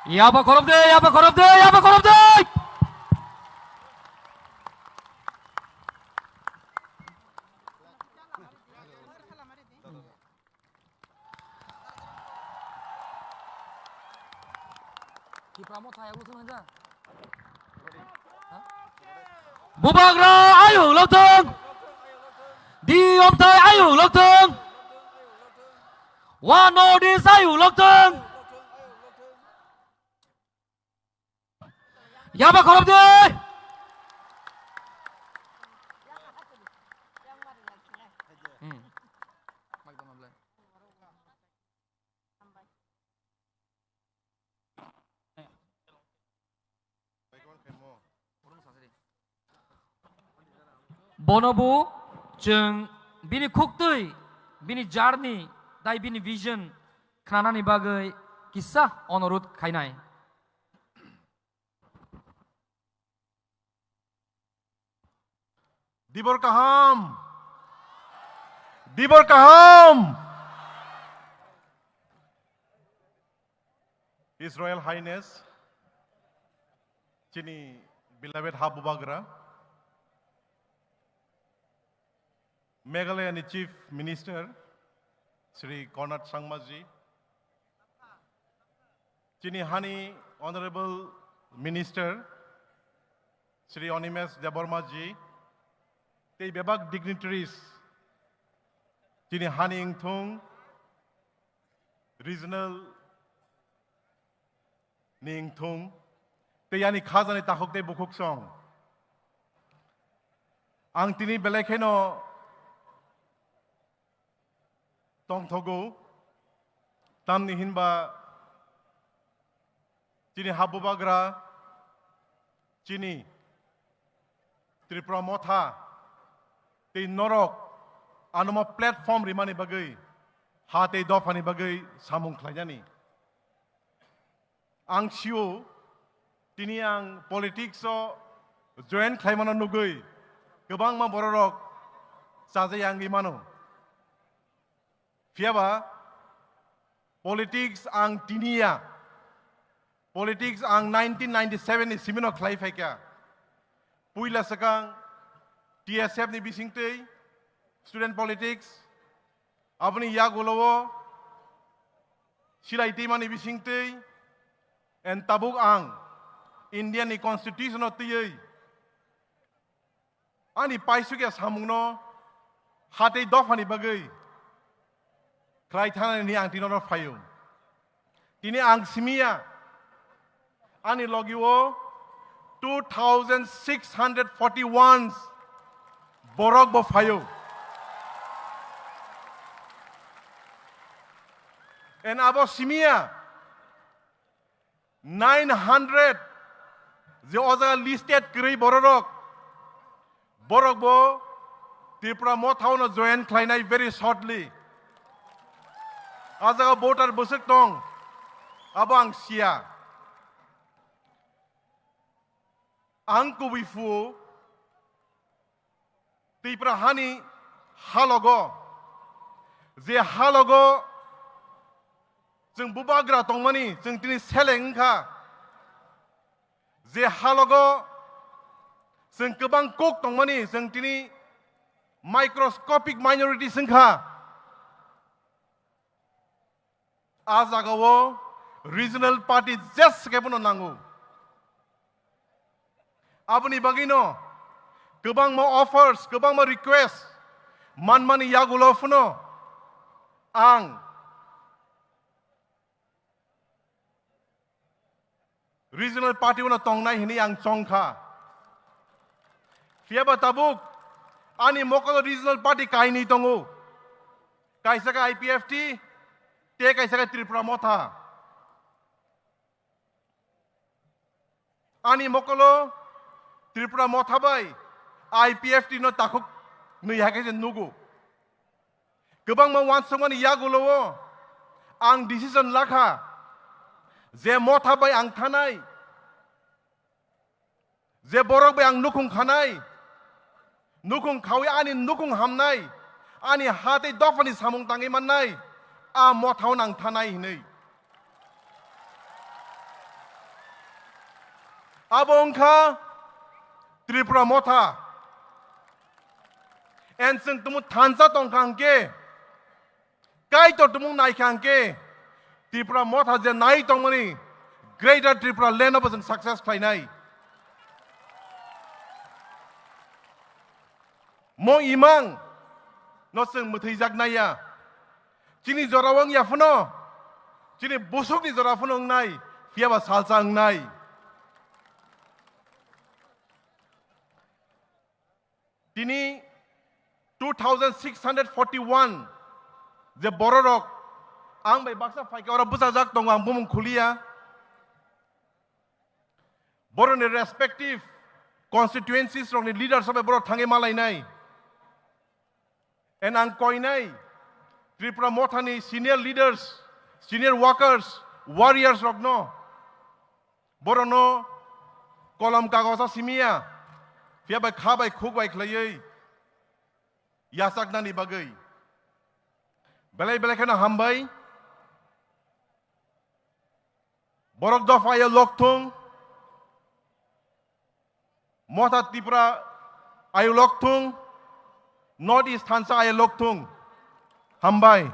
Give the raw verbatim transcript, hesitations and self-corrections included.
Yaba khorop de, yaba khorop de, yaba khorop de. Bubagra ayuk lokthung. Di omthai ayuk lokthung. Wa North East ayuk lokthung. Yaba khorop de. Hmm. Bono bo chwng bini khuktwi, bini journey, tai bini vision khnanani bagwi kisa onorudh khainai. Dibor kaham. Dibor kaham. His Royal Highness, chini beloved ha bubagra, Meghalaya ni Chief Minister, Shri Conrad Sangma ji, chini hani Honorable Minister, Shri Animesh Debbarma ji, tei bebak dignitaries, chini hani wngthung, regional ni wngthung, tei ani khajani takhuk tei bukhuk song. Ang tini belai kheno tongthogo, tamni hinba chini ha bubagra, chini Tripura Motha tei norok ano ma platform rimani bagwi, ha tei dophani bagwi samung khlainani. Ang sio, tini ang politics o join khlaimano nugwi kwbangma bororok chajai wngwi mano. Phiyaba politics ang tiniya, politics ang nineteen ninety-seven ni simino khlai phaikha. Puila swkang T S F ni bisingtwi student politics, aboni yagulo o silai twimani bisingtwi, and tabuk ang India ni constitution o twiwi ani paisukya samungno ha tei dophani bagwi khlai thanani ang tini oro phaio. Tini ang simiya, ani logi o two thousand six hundred forty-one borok bo phaio. And abo simiya, nine hundred je o jaga listed kwrwi bororok, borok bo Tripura Motha o no join khlainai very shortly. A jaga voter bwswk tong, abo ang siya. Ang kubui phu Tripura hani halogo, je halogo chwng bubagra tongmani chwng tini seleng wngkha, je halogo chwng kwbang kuk tongmani chwng tini microscopic minorities wngkha. A jagao regional party jes khe bono nango. Aboni bagwino kwbangma offers, kwbangma request manmani yagulo phano ang regional party uno tongnai hinwi ang chongkha. Phiyaba tabuk ani mokolo regional party kainwi tongo. Kaisa khe I P F T, tei kaisa khe Tripura Motha. Ani mokolo Tripura Motha bai I P F T no takhuk nwi hai khe se nugo. Kwbangma uansukmani yagulo o ang decision lakha je Motha bai ang thanai, je borok bai ang nukhung khanai, nukhung khawi ani nukhung hamnai, ani ha tei dophani samung tangwi mannai, a Motha o nang thanai hinwi. Abo wngkha Tripura Motha. And chwng tumung thansa tongkha hwnkhe, Kaitor tumung naikha hwnkhe, Tripura Motha je nai tongmani Greater Tripura Land abo chwng success khlainai. Mo imang no chwng mwthwijak naiya. Chini jora wng ya phano, chini busukni jora phano wngnai, phiyaba salsa wngnai. Tini two thousand six hundred forty-one je bororok ang bai baksa phaikha oro bwsajak tongo, ang bumung khuliya. Boroni respective constituencies rokni leaders bai borok thangwi malainai. And ang koinai Tripura Mothani senior leaders, senior workers, warriors rokno, borokno kolom kagosa simiya, phiya bai kha bai khuk bai khlaiwi yachaknani bagwi. Belai belai kheno hambai. Borok dopha ayo lokthung. Motha Tripura ayo lokthung. North East thansa ayo lokthung. Hambai.